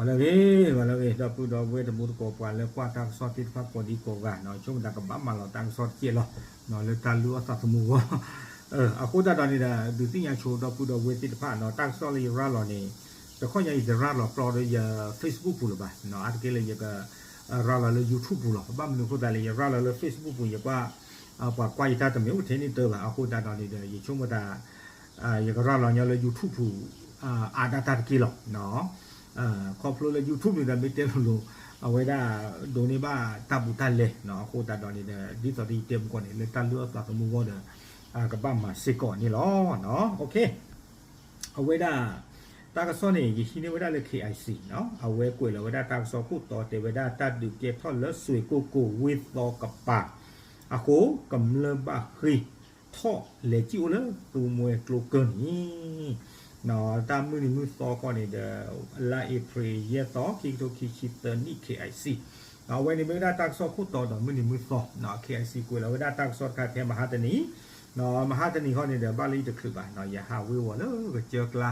လၢဂ့ၤ မၤလၢဂ့ၤ ဒီပုၢ်ဒီဝဲၢ်တံၤသကိး ပှၤလၢကွၢ်တၢ်ကစီၣ်သ့ၣ်တဖၣ်ကိးဒံကိးဂၤနီၤ, ဆိကမိၣ်သးကဘၣ်မၤလီၤတၢ်ကစီၣ်တကဲးလီၤ လၢတၢ်လုၢ်အီၣ်သးသမူအဂီၢ်, အဃိသတးဒီးန့ၣ်ဒီး ဒုးသ့ၣ်ညါဆိဒီပုၢ်ဒီဝဲၢ်သ့ၣ်တဖၣ်နီၤ, တၢ်ကစီၣ်လၢယရၤလီၤန့ၣ် တခီညါအံၤ ယတရၤလီၤပျီဒီးယ Facebook ပူၤလၢၤဘၣ်, အါတက့ၢ်လၢယက ရၤလီၤလၢ YouTube ပူၤလီၤ. ဘၣ်မနုၤအဃိသတးလဲၣ်, ယရၤလီၤလၢ Facebook ပူၤ ယကွၢ် ပှၤကွၢ်ယတၢ်တမ့ၢ်အိၣ်ထဲန့ၣ်တၢ်ဘၣ်, အဃိသတးဒီးန့ၣ်ဒီး ယဆိကမိၣ်သး ယကရၤလီၤညီလၢ YouTube ပူၤ အါဒၣ်တၢ်တက့ၢ်လီၤ. ခီဖျိလၢ YouTube န့ၣ်ဒီး မ့ၢ်တဲလိၤလိၤ အဝဲဒၣ် ဒိးန့ၢ်ဘၣ်တၢ်ဘူးတၢ်လဲနီၤ, အဃိသတးဒီးန့ၣ်ဒီး ဒ်သိးဒီးယတဲမုၢ်ကီၢ်န့ၣ် လၢတၢ်လုၢ်အီၣ်သးသမူအဂီၢ်ဒီး ကဘၣ်မၤစ့ၢ်ကီးန့ၣ်လီၤ. အဝဲဒၣ် တၢ်ကစီၣ်န့ၣ် ယဟံးန့ၢ်ဝဲဒၣ်လၢ KIC နီၤ, အဝဲကွဲးလီၤဝဲဒၣ်တၢ်ကစီၣ်ခိၣ်တီတဲဝဲဒၣ် တၢ်ဒုးကဲထီၣ်လၢစွ့ၣ်ကိၣ်ကိၣ်ဝ့ၢ်သီကပၤအဃိ ကမျၢၢ်ဘၣ်ဃ့ၢ်ထီၣ်လဲၤစံၣ်အိၣ်လၢသူမှဲကျိကၢၢ်နံၤ တၢ်မုၢ်နံၤမုၢ်သီခီန့ၣ်ဒီး လါအ့ဖြ့ၣ်ယဲၢ်သီ ခံကထိခံဆံသၢနံၣ် KIC အဝဲန့ၣ်မ့ၢ်ဝဲဒၣ်တၢ်ကစီၣ်ခိၣ်တီဒီးမုၢ်နံၤမုၢ်သီ KIC ကွဲးလီၤဝဲဒၣ်တၢ်ကစီၣ်တခါဖဲမဟါတနံၤ, မဟါတနံၤခီန့ၣ်ဒီး ဘၣ်လၢယတချုးဘၣ် ယဟးဝ့ၤဝီၤလၢကစၢၢ်ကျါ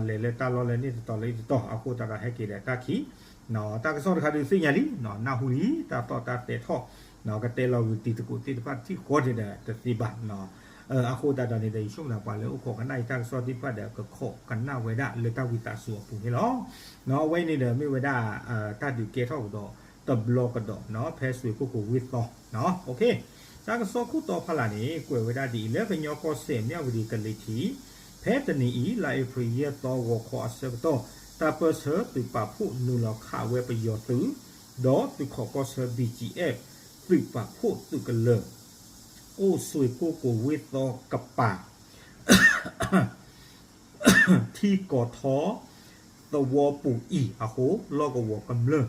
လဲၤလၢတၢ်လီၢ်လၢန့ၣ်တတီၤလၢတတီၤ အဃိသတးဒီးဟဲက့ၤဒီးတၢ်ခံ တၢ်ကစီၣ်တခါဒုးသ့ၣ်ညါလံ နၢ်ဟူလံ တၢ်သီၣ်တၢ်သဲထီၣ် ကတဲလီၤဂုာ်တံၤသကိးသ့ၣ်တဖၣ်ထံၣ်ဃီန့ၣ်ဒီးတသ့ဘၣ် အဃိသတးဒီးန့ၣ်ဒီး ယဆိကမိၣ်သးပှၤလၢအိၣ်ခိးကနၣ်ယတၢ်ကစီၣ်သ့ၣ်တဖၣ်ဒီး ကခိးကနၣ်ဝဲဒၣ်လၢတၢ်ဝံသးစူၤအပူၤန့ၣ်လီၤ. အဝဲန့ၣ်ဒီးမ့ၢ်ဝဲဒၣ် တၢ်ဒုးကဲထီၣ်ကဒီးတဘျီကဒီး ဖဲစွ့ၣ်ကိၣ်ကိၣ်ဝ့ၢ်သီ တၢ်ကစီၣ်ခိၣ်တီဖးလၢ်န့ၣ် ကွဲးဝဲဒၣ်ဒ်အံၤ လၢကညီကီၢ်စဲၣ် မၠၣ်ဝတံၣ်ကလံၤထံး ဖဲတနံၤအံၤ လါအ့ဖြ့ၣ်ယဲၢ်သီ ဂီၤခီအဆၢကတီၢ် တၢ်ပၢၢ်ဆၢသုးပာ်ဖှိၣ်နုာ်လီၤခးဝဲပယီၤသုး ဒီးသုးခိးကီၢ်ဆၢ ဘီၣ်ကၠံၣ်အဲၣ် သုးပာ်ဖှိၣ်သုးကလၢၤ အိၣ်စွ့ၣ်ကိၣ်ကိၣ်ဝ့ၢ်သီကပၤ ထံကီၢ်ထီ သဝီပူၤအံၤအဃိ လီၢ်ကဝီၤကမျၢၢ်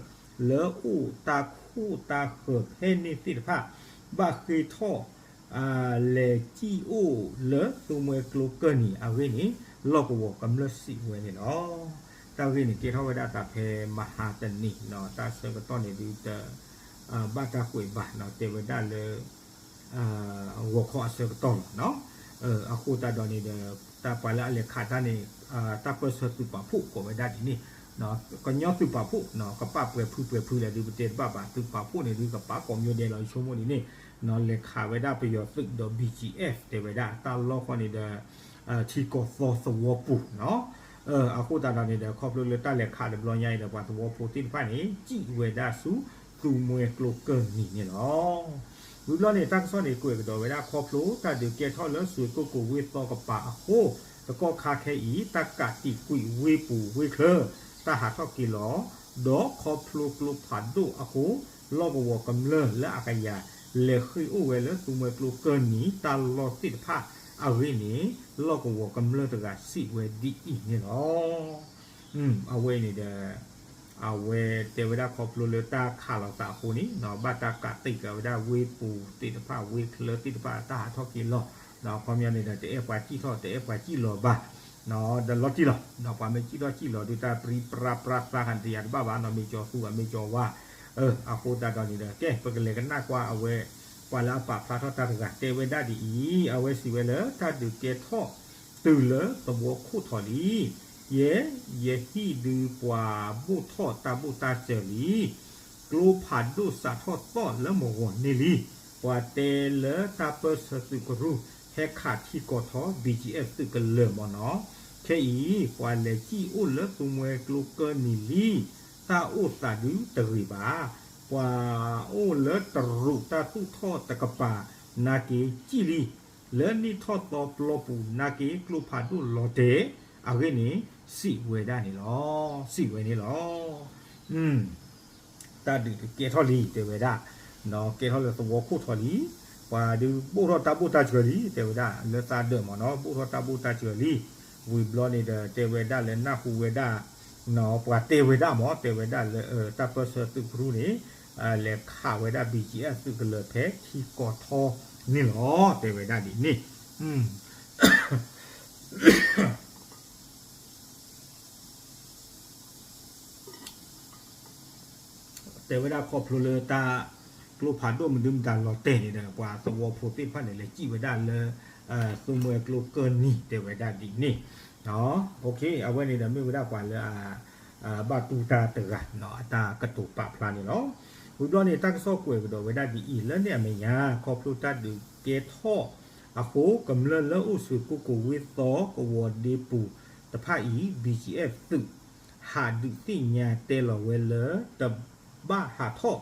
လၢအိၣ်တၢ်ခိၣ်တၢ်ဃၢၤဖဲန့ၣ်သ့ၣ်တဖၣ် ဘၣ်ဃ့ၢ်ထီၣ် လဲၤစံၣ်အိၣ်လၢသူမှဲကျိကၢၢ်နံၤအဂ့ၢ်န့ၣ် လီၢ်ကဝီၤကမျၢၢ်စံးဝဲန့ၣ်လီၤ. တၢ်ဂ့ၢ်န့ၣ် ကဲထီၣ်ဝဲဒၣ်သးဖဲမဟါတနံၤ တၢ်ဆၢကတီၢ်န့ၣ်ဒုးတ ဘၣ်တၢ်ကွဲးဘၣ် တဲဝဲဒၣ်လၢ ဂီၤခီအဆၢကတီၢ်လီၤ. အဃိသတးဒီးန့ၣ်ဒီး တၢ်ပှၤလၢအလဲၤခးတၢ်န့ၣ် တၢ်ပၢၢ်ဆၢသုးပာ်ဖှိၣ်ကိးဝဲဒၣ်ဒ်န့ၣ် ကညီသုးပာ်ဖှိၣ် ကပာ်ပှဲၤဖုပှဲၤဖုလဲၣ်ဒုးပတဲတဘၣ်ဘၣ် သုးပာ်ဖှိၣ်န့ၣ်ဒုးကပာ်ကိးမံၤဒဲးလီၤ ယဆိကမိၣ်ဒ်န့ၣ် လဲၤခးဝဲဒၣ်ပယီၤသုးဒီး ဘီၣ်ကၠံၣ်အဲၣ် တဲဝဲဒၣ်တၢ်လီၢ်ဃီန့ၣ်ဒီး ထံကီၢ်သီသဝီပူၤ အဃိသတးဒီးန့ၣ်ဒီး ခီဖျိလၢတၢ်လဲၤခးတဘျီညါအံၤဒီး ပှၤသဝီဖိသ့ၣ်တဖၣ်န့ၣ် စံၣ်ဝဲဒၣ်ဆူသူမှဲကျိကၢၢ်နံၤန့ၣ်လီၤ. ဝံၤဘျီန့ၣ် တၢ်ကစီၣ်န့ၣ် ကွဲးကဒီးဝဲဒၣ်ခီဖျိ တၢ်ဒုးကဲထီၣ်လၢစွ့ၣ်ကိၣ်ကိၣ်ဝ့ၢ်သီကပၤအဃိ တကီၢ်ခါခဲအံၤ တၢ်ကးတံာ်ကွံာ်ဝ့ၢ်ပူၤဝ့ၢ်ချၢ တၢ်ဟးထီၣ်က့ၤလီၤ ဒီးခီဖျိကျိဖးဒိၣ်အဃိ လီၢ်ကဝီၤကမျၢၢ်လၢအကယၤ လဲၤဃ့ၢ်အိၣ်ဝဲလၢသူမှဲကျိကၢၢ်နံၤ တၢ်လီၢ်သ့ၣ်တဖၣ်အဂ့ၢ်န့ၣ် လီၢ်ကဝီၤကမျၢၢ်တဂၤစံးဝဲဒ်အံၤန့ၣ်လီၤ. အဝဲန့ၣ်ဒီး အဝဲတဲဝဲဒၣ်ခီဖျိလၢတၢ်ခးလိာ်သးအဃိန့ၣ် ဘၣ်တၢ်ကးတံာ်က့ၤဝဲဒၣ်ဝ့ၢ်ပူၤသ့ၣ်တဖၣ် ဝ့ၢ်ချၢသ့ၣ်တဖၣ် တၢ်ဟးထီၣ်က့ၤလီၤ ဒီးအခီပညီန့ၣ်ဒီး တအဲၣ်ပှၤစံၣ်ထီၣ် တအဲၣ်ပှၤစံၣ်လီၤဘၣ် ဒီးလီၤတံၢ်လီၤ ဒီးပှၤမ့ၢ်စံၣ်ထီၣ်စံၣ်လီၤဒုး တၢ်ပြံပြါပြါသါဃာ်န့ၣ် တယာ်တဘၣ်ဘၣ်နီၤ မ့ၢ်ကၠီၤသူ မ့ၢ်ကၠီၤဝါ အဃိသတးဒီးန့ၣ်ဒီး ကဲ ပကလဲၤကနၣ်ကွၢ်အဝဲ ပှၤလၢအပာ်ဖျါထီၣ်တၢ်တဂၤ တဲဝဲဒၣ်ဒ်အံၤ အဝဲစံးဝဲလၢ တၢ်ဒုးကဲထီၣ်တုၤလၢသဝီခိၣ်ထီၣ်လံ ယဲ ယဟံၣ်ဒုးပှၤဘိၣ်ထီၣ်တၢ်ဘိၣ်တၢ်စၢၤလံ ကျိဖးဒိၣ်စးထီၣ်သီၣ်လၢမဂီၤန့ၢ်လံ ပှၤတဲလၢတၢ်ပၢၢ်ဆၢသုးကရူၢ် ဟဲခးထံကီၢ်ထီ ဘီၣ်ကၠံၣ်အဲၣ် သုးကလၢၤမ့ၢ်နီၤ ခဲအံၤ ပှၤလဲၤစံၣ်အိၣ်လၢသူမှဲကျိကၢၢ်နံၤလံ တၢ်အိၣ်သးဒုးတဂ့ၤဘၣ် ပှၤအိၣ်လၢတရူးတၢ်သူၣ်ထီၣ်တကပၤ နာ်က့ၤစံၣ်လံ လၢနံၣ်ထီၣ်သီပျီပူၤ နာ်က့ၤကျိဖးဒိၣ်လီၤတဲာ် အဂ့ၢ်န့ၣ် စံးဝဲဒၣ်န့ၣ်လီၤ. စံးဝဲန့ၣ်လီၤ. တၢ်ဒုးကဲထီၣ်လံ တဲဝဲဒၣ်, ကဲထီၣ်လၢသဝီခိၣ်ထီၣ်လံ, ပှၤဒုးဘိၣ်ထီၣ်တၢ်ဘိၣ်တၢ်စၢၤလံ တဲဝဲဒၣ်, လၢသးဒၢးမ့ၢ်နီၤ ဘိၣ်ထီၣ်တၢ်ဘိၣ်တၢ်စၢၤလံ, ဝံၤဘျီန့ၣ်ဒီး တဲဝဲဒၣ်လၢနၢ်ဟူဝဲဒၣ် ပှၤတဲဝဲဒၣ်မ့ၢ် တဲဝဲဒၣ်လၢ တၢ်ပၢၢ်ဆၢသုးကရူၢ်န့ၣ် လဲၤခးဝဲဒၣ် ဘီၣ်ကၠံအသုးကလၢၤဖဲထံကီၢ်ထီန့ၣ်လီၤ တဲဝဲဒၣ်ဒ်န့ၣ် တဲဝဲဒၣ်ခီဖျိလၢတၢ်ကျိဖးဒိၣ်မနုၤမတၤလီၤတဲာ်န့ၣ်ဒီး ပှၤသဝီဖိသ့ၣ်တဖၣ်န့ၣ် လဲၤစံၣ်ဝဲဒၣ်လၢ သူမှဲကျိကၢၢ်နံၤ တဲဝဲဒၣ်ဒ်န့ၣ်, အဝဲန့ၣ်ဒီးမ့ၢ်ဝဲဒၣ်ပှၤလၢအ ဘၣ်တူၢ်တၢ်တဂၤ အတၢ်ကတိၤပာ်ဖျါန့ၣ်လီၤ. ဝံၤဘျီန့ၣ် တၢ်ကစီၣ်ကွဲးကဒီးဝဲဒၣ်ဒ်အံၤ လၢန့ၣ်အမဲာ်ညါ ခီဖျိတၢ်ဒုးကဲထီၣ်အဃိ ကမျၢၢ်လၢအိၣ်ဆိးကိၣ်ကိၤဝ့ၢ်သီကဝီၤဒ့ပူၤတဖၣ်အံၤ BGF သုး ဟးဒုးသ့ၣ်ညါတဲလီၤဝဲလၢ တဘၣ်ဟးထီၣ်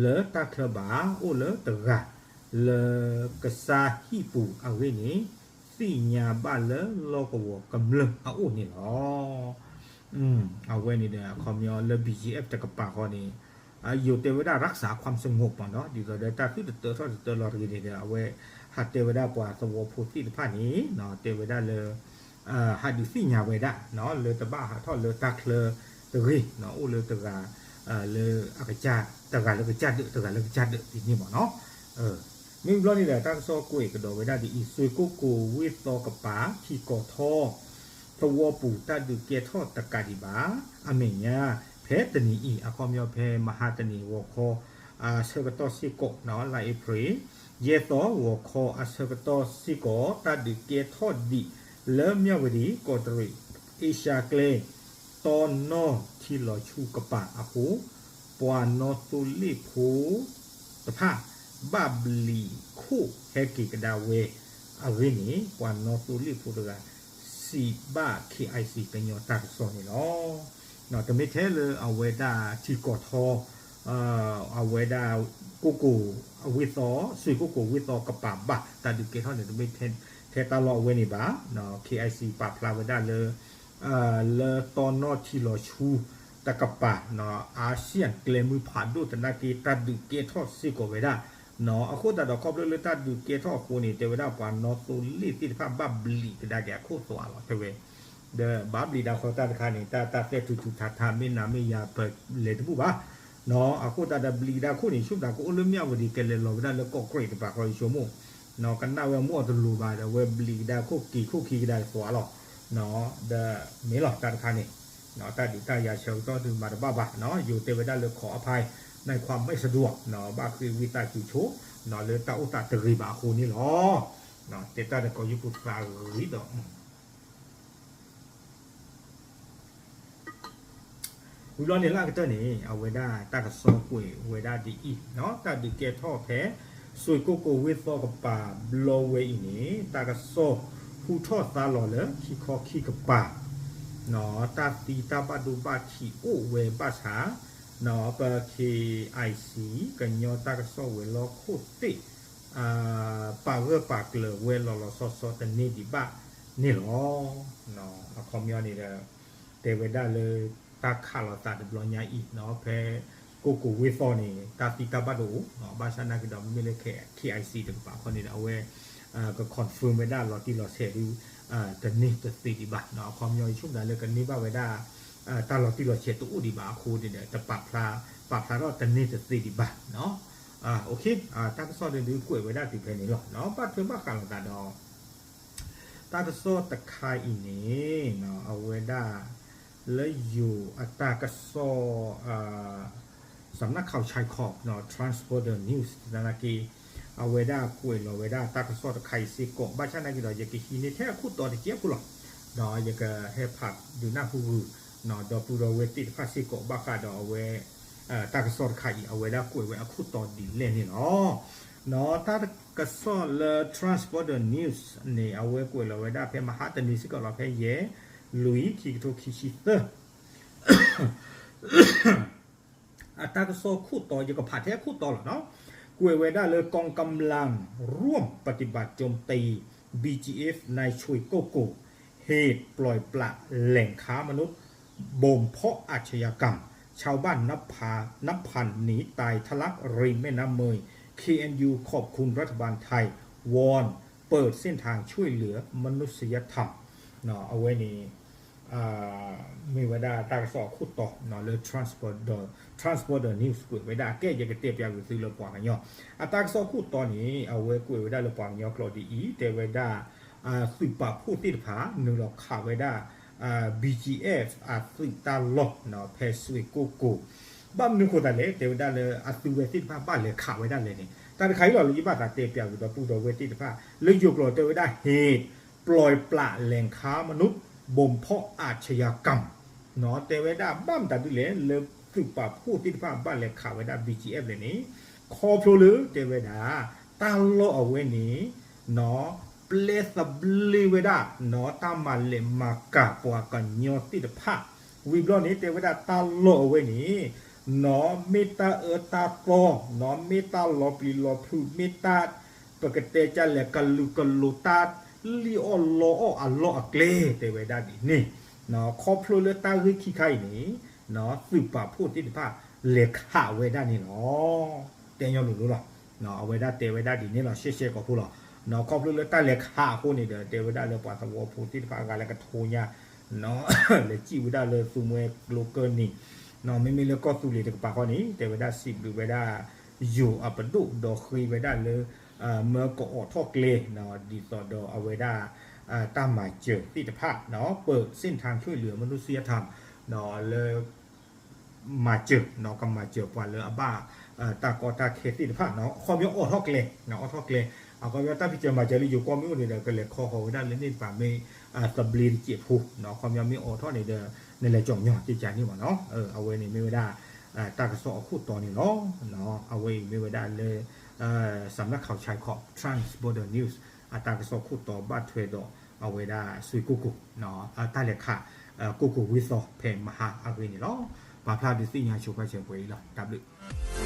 လၢတၢ်ချၢဘၣ် အိၣ်လၢတဂၤလၢကစၢ်ဟံၣ်ပူၤအဂ့ၢ်န့ၣ် သ့ၣ်ညါဘၣ်လၢလီၢ်ကဝီၤကမျၢၢ်အအိၣ်န့ၣ်လီၤ. အဝဲန့ၣ်ဒီး အခီပညီလၢ BGF တကပၤဃီန့ၣ် ယိၤတဲဝဲဒၣ် รักษาความสงบ မ့ၢ်နီၤ ဒ်သိးဒီးတၢ်သုတတၢထီၣ်တတၢလီၤတဂ့ၤန့ၣ်ဒီး အဝဲဟးတဲဝဲဒၣ်ပှၤသဝီဖိသ့ၣ်တဖၣ်န့ၣ် တဲဝဲဒၣ်လၢ ဟးဒုးသ့ၣ်ညါဝဲဒၣ် လၢတဘၣ်ဟးထီၣ်လၢတၢ်ချၢတဂ့ၤ အိၣ်လၢတဂၤ လၢအကစၢ် တဂၤလၢကစၢ်ဒၢး တဂၤလၢကစၢ်ဒၢးဒ်န့ၣ်မ့ၢ်နီၤ. မ့ၢ်ဘျီန့ၣ်ဒီး တၢ်ကစီၣ်ကွဲးကဒီးဝဲဒၣ်ဒ်အံၤ စွ့ကိၣ်ကိၤဝ့ၢ်သီကပၤ ထံကီၢ်ထီ သဝီပူၤတၢ်ဒုးကဲထီၣ်တကးဒံးဘၣ် အမဲာ်ညါ ဖဲတနံၤအံၤ အခီပညီဖဲမဟါတနံၤ ဂီၤခီ အဆၢကတီၢ်စ့ၢ်ကီး လါအ့ဖြ့ၣ် ယဲၢ်သီ ဂီၤခီအဆၢကတီၢ်စ့ၢ်ကီး တၢ်ဒုးကဲထီၣ်ဒံးလၢမၠၣ်ဝတံၣ် ကီးတရံး အ့ရှါကျဲ တီနီၢ်ထံလီၤဆူကပၤအဃိ ပှၤနီၣ်သိလ့ၣ်ဖိတဖၣ် ဘၣ်ဘျံးခိၣ်ဟဲက့ၤကဒါဝဲအဂ့ၢ်န့ၣ် ပှၤနီၣ်သိလ့ၣ်ဖိတဂၤ စံးဘၣ် KIC ကညီတၢ်ကစီၣ်န့ၣ်လီၤ. တမ့ၢ်ထဲလၢအဝဲဒၣ်ထံကီၢ်ထီ အဝဲဒၣ် ကိၣ်ကိၤအဝ့ၢ်သီ စွ့ကိၣ်ကိၤဝ့ၢ်သီကပၤဘၣ် တၢ်ဒုးကဲထီၣ်န့ၣ် တမ့ၢ်ထဲတၢ်လီၢ်အဝဲန့ၣ်ဘၣ်. KIC ပာ်ဖျါဝဲဒၣ်လၢ လၢတီနီၢ်ထံလီၤဆူတကပၤ အါစံၣ်ကျဲမုၢ်ဖးဒိၣ်သနာ်က့ တၢ်ဒုးကဲထီၣ်စ့ၢ်ကီးဝဲဒၣ် အဃိသတးဒီး ခီဖျိလၢတၢ်ဒုးကဲထီၣ်အဃိန့ၣ် တဲဝဲဒၣ်ပှၤနီၣ်သိလ့ၣ်သ့ၣ်တဖၣ် ဘၣ်ဘျံးကဒါက့ၤအခိၣ်သွးလီၤ တဲဝဲ ဒီးဘၣ်ဘျံးဒၣ်ဃီတၢ်တခါန့ၣ် တၢ် တၢ်သဲၣ်ထူထူထးထး မ့ၢ်နၤမ့ၢ်ယၤ ပလဲၤတဘူၣ်ဘၣ်. အဃိသတးဒီး ဘျံးကဒါခိၣ်န့ၣ် ဆိကမိၣ်သးကအိၣ်လၢမၠၣ်ဝတံၣ် ကလဲၤလီၤဝဲဒၣ်လၢကီးကြံးတပၤဃီ ယဆိကမိၣ် ကနၣ်ဝဲအမိၢ်အတလိၤဘၣ်ဒီး အဝဲဘျံးကဒါခိၣ်က့ၤခိၣ်ခံကဒါသွးလီၤ. ဒီးမ့ၢ်လီၤတၢ်တခါန့ၣ် တၢ်ဒုးတၢ်ယၤဆၢကတီၢ်ဒုးမၤတဘၣ်ဘၣ် ယိၤတဲဝဲဒၣ်လၢ ขออภัยในความไม่สะดวก ဘၣ်ဃ့ဝံသးစူၤဆိ လၢတၢ်အိၣ်သးတဂ့ၤဘၣ်အဃိန့ၣ်လီၤ. တဲတၢ်ဒီးကီးယူၢ်ပူၤသးဂ့ၤဒီး ဝံၤဘျီန့ၣ်လၢအကတၢၢ်န့ၣ် အဝဲဒၣ်တၢ်ကစီၣ်ကွဲးဝဲဒၣ်ဒ်အံၤ တၢ်ဒုးကဲထီၣ်ဖဲ စွ့ကိၣ်ကိၤဝ့ၢ်သီကပၤဘျီဝဲအံၤန့ၣ် တၢ်ကစီၣ်ဟူထီၣ်သါလီၤလၢခံခီခံကပၤ တၢ်သံတၢ်ဘၣ်ဒိဘၣ်ထံးအိၣ်ဝဲဘၣ်ဆၣ် ပ KIC ကညီတၢ်ကစီၣ်ဝဲၤလီၢ်ခိၣ်သ့ၣ် ပာ်ဂၢၢ်ပာ်ကျၢၤဝဲလီၤလီၤဆီဆီတန့ၢ်ဒံးဘၣ်န့ၣ်လီၤ. အခီပညီန့ၣ်ဒီး တဲဝဲဒၣ်လၢ တၢ်ခးလိာ်သးတဘျီညါအံၤ ဖဲ ကိၣ်ကိၤဝ့ၢ်သီန့ၣ် တၢ်သံတၢ်ဘၣ်ဒိအိၣ် ဘၣ်ဆၣ်နာ်က့ဒီး မ့မ့ၢ်လၢ KIC တကပၤခီန့ၣ်ဒီး အဝဲ က confirm ဝဲဒၣ်လီၤတံၢ်လီၤဆဲးဒု တန့ၢ်တသ့ဒံးဘၣ်. အခီပညီ ယဆိကမိၣ်သးလၢကန့ၢ်ဘၣ်ဝဲဒၣ် တၢ်လီၤတံၢ်လီၤဆဲးတအိၣ်ဒံးဘၣ်အဃိန့ၣ်ဒီး တပာ်ဖျါ ပာ်ဖျါထီၣ်တန့ၢ်တသ့ဒံးဘၣ်. တၢ်ကစီၣ်န့ၣ်ဒုးကွဲးဝဲဒၣ်တုၤဖဲန့ၣ်လီၤ. ဘၣ်ထွဲဘၣ်ဃးလိာ်သးဒီး တၢ်ကစီၣ်တခါအံၤန့ၣ် အဝဲဒၣ် လၢယိၤအတၢ်ကစီၣ် စးနၢ်ခီၣ်ဆဲးခီၣ် Transborder News သနာ်က့ အဝဲဒၣ်ကွဲးလီၤဝဲဒၣ်တၢ်ကစီၣ်တခါအံၤစ့ၢ်ကီး ဘၣ်ဆၣ်နာ်က့ဒီး ယကဟံးန့ၢ်ထဲအခိၣ်တီတကဲဖိလီၤ. ဒီးယကဟဲဖးဒုးနၢ်ဟူဂုာ် ဒီပုၢ်ဒီဝဲၢ်သ့ၣ်တဖၣ်စ့ၢ်ကီး ဘၣ်ဃးဒီးအဝဲ တၢ်ကစီၣ်တခါအံၤ အဝဲဒၣ်ကွဲးဝဲအခိၣ်တီဒ်လဲၣ်န့ၣ်လီၤ. တၢ်ကစီၣ်လၢ Transborder News န့ၣ် အဝဲကွဲးလီၤဝဲဒၣ်ဖဲမဟါတနံၤစ့ၢ်ကီးလီၤ ဖဲယဲၢ်လွံၢ် ခံကထိခံဆံသၢ အတၢ်ကစီၣ်ခိၣ်တီ ယကဖးထဲအခိၣ်တီလီၤနီၤ. ကွဲးဝဲဒၣ်လၢ กองกำลังร่วมปฏิบัติโจมตี บีจีเอฟ ในซอยโกโก้ เหตุปล่อยปละแหล่งค้ามนุษย์ บ่มเพาะอาชญากรรม ชาวบ้านนับพัน นับพันหนีตายทะลักริมแม่น้ำเมย เคเอ็นยู ขอบคุณรัฐบาลไทย วอนเปิดเส้นทางช่วยเหลือมนุษยธรรม အဝဲန့ၣ် မ့ၢ်ဝဲဒၣ်တၢ်ကစီၣ်အခိၣ်တီလၢ Transborder News ကွဲးဝဲဒၣ် ကဲယကတဲပၠးကွံာ်သုလၢပှၤကညီ အတၢ်ကစီၣ်ခိၣ်တီန့ၣ် အဝဲကွဲးဝဲဒၣ်လၢပှၤကညီကျိာ်ဒ်အံၤ တဲဝဲဒၣ် သုးပာ်ဖှိၣ်သ့ၣ်တဖၣ် နုာ်လီၤခးဝဲဒၣ် BGF အသုးတၢ်လီၢ် ဖဲစွ့ကိၣ်ကိၤ ဘၣ်မနုၤဃိသတးလဲၣ် တဲဝဲဒၣ်လၢအသုးဝဲသ့ၣ်တဖၣ်ဘၣ်လဲၤခးဝဲဒၣ်လဲၣ်န့ၣ် တၢ်တခါအံၤလီၤလၢယဘၣ်သးတဲပၠးကွံာ်ဒီပုၢ်ဒီဝဲၢ်သ့ၣ်တဖၣ် လၢယိၤကျိာ်တဲဝဲဒၣ် เหตุปล่อยปละแหล่งค้ามนุษย์ บ่มเพาะอาชญากรรม တဲဝဲဒၣ်ဘၣ်မတၤဒ်လဲၣ် လၢသုးပာ်ဖှိၣ်သ့ၣ်တဖၣ်ဘၣ်လဲၤခးဝဲဒၣ် ဘီၣ်ကၠံၣ်အဲၣ်ဖ် လဲၣ်န့ၣ်, ခီဖျိလၢတဲဝဲဒၣ် တၢ်လီၢ်အဝဲန့ၣ် ပျဲသဘျ့ဝဲဒၣ် တၢ်မၤလဲၤမၤကၤပှၤကညီသ့ၣ်တဖၣ်, ဝံၤဘျီန့ၣ် တဲဝဲဒၣ်တၢ်လီၢ်အဝဲန့ၣ် မ့ၢ်တၢ်အၢတၢ်သီ, မ့ၢ်တၢ်လီၤပျံၤလီၤဖုး, မ့ၢ်တၢ် ပကတဲကလဲၣ် ကလုာ်ကလိၤ တၢ်လံၣ်အီၣ်လီအီၣ်အလီၢ်အကျဲ တဲဝဲဒၣ်ဒ်န့ၣ်, ခီဖျိလၢတၢ်ဂ့ၢ်ခံခါအံၤန့ၣ် သုးပာ်ဖှိၣ်သ့ၣ်တဖၣ် လဲၤခးဝဲဒၣ်န့ၣ်လီၤ. တဲညီလိၤလိၤလီၤ. အဝဲဒၣ်တဲဝဲဒၣ်ဒ်န့ၣ်လီၤ ရှဲရှဲကိာ်ဖိလီၤ. ခီဖျိလၢတၢ်လဲၤခးအဃိန့ၣ်ဒီး တဲဝဲဒၣ်လၢပှၤသဝီဖိသ့ၣ်တဖၣ်အဂၤလၢကထိညါ လဲၤစံၣ်ဝဲဒၣ်လၢသူမွဲကျိကၢၢ်နံၤ, မ့မ့ၢ်လၢကီၢ်သူလ့ၤတကပၤဃီန့ၣ် တဲဝဲဒၣ်စံးဘျုးဝဲဒၣ် ယိၤအပဒိၣ်ဒီးဃ့ဝဲဒၣ်လၢ မၢကအိးထီၣ်ကျဲ ဒ်သိးဒီးအဝဲဒၣ် တၢ်မၤစၢၤသ့ၣ်တဖၣ် ပၢၢ် เส้นทางช่วยเหลือมนุษยธรรม လၢ မၤစၢၤ ကမၤစၢၤပှၤလၢအဘၣ် တၢ်ကီတၢ်ခဲသ့ၣ်တဖၣ် အခီပညီအိးထီၣ်ကျဲ အိးထီၣ်ကျဲ အခီပညီတၢ်ဖံးစၢၤမၤစၢၤလၢယိၤကီၢ်မ့ၢ်အိၣ်န့ၣ်ဒီး ကလဲၤခီဃီၤဝဲဒၣ်လၢန့ၣ်တပၤမ့ၢ် သဘျ့တစဲးဖိ အခီပညီမ့ၢ်အိးထီၣ်န့ၣ်ဒီး နလဲၤကၠီၣ်ညီၣ်တကးန့ၣ်မ့ၢ်နီၤ အဝဲန့ၣ်မ့ၢ်ဝဲဒၣ် တၢ်ကစီၣ်အခိၣ်တီန့ၣ်လီၤ. အဝဲအံၤမ့ၢ်ဝဲဒၣ်လၢ สำนักข่าวชายขอบ Trans Border News အတၢ်ကစီၣ်ခိၣ်တီဘၣ်ထွဲဒီးအဝဲဒၣ်စွ့ကိၢ်ကိၢ် တၢ်လဲၤခး ကိၢ်ကိၢ်ဝံသီဖဲမဟါအဂ့ၢ်န့ၣ်လီၤ. ပာ်ဖျါဒုးသ့ၣ်ညါဆိပာ်စၢၤပှဲၤအံၤလီၤ. တၢ်ဘျုး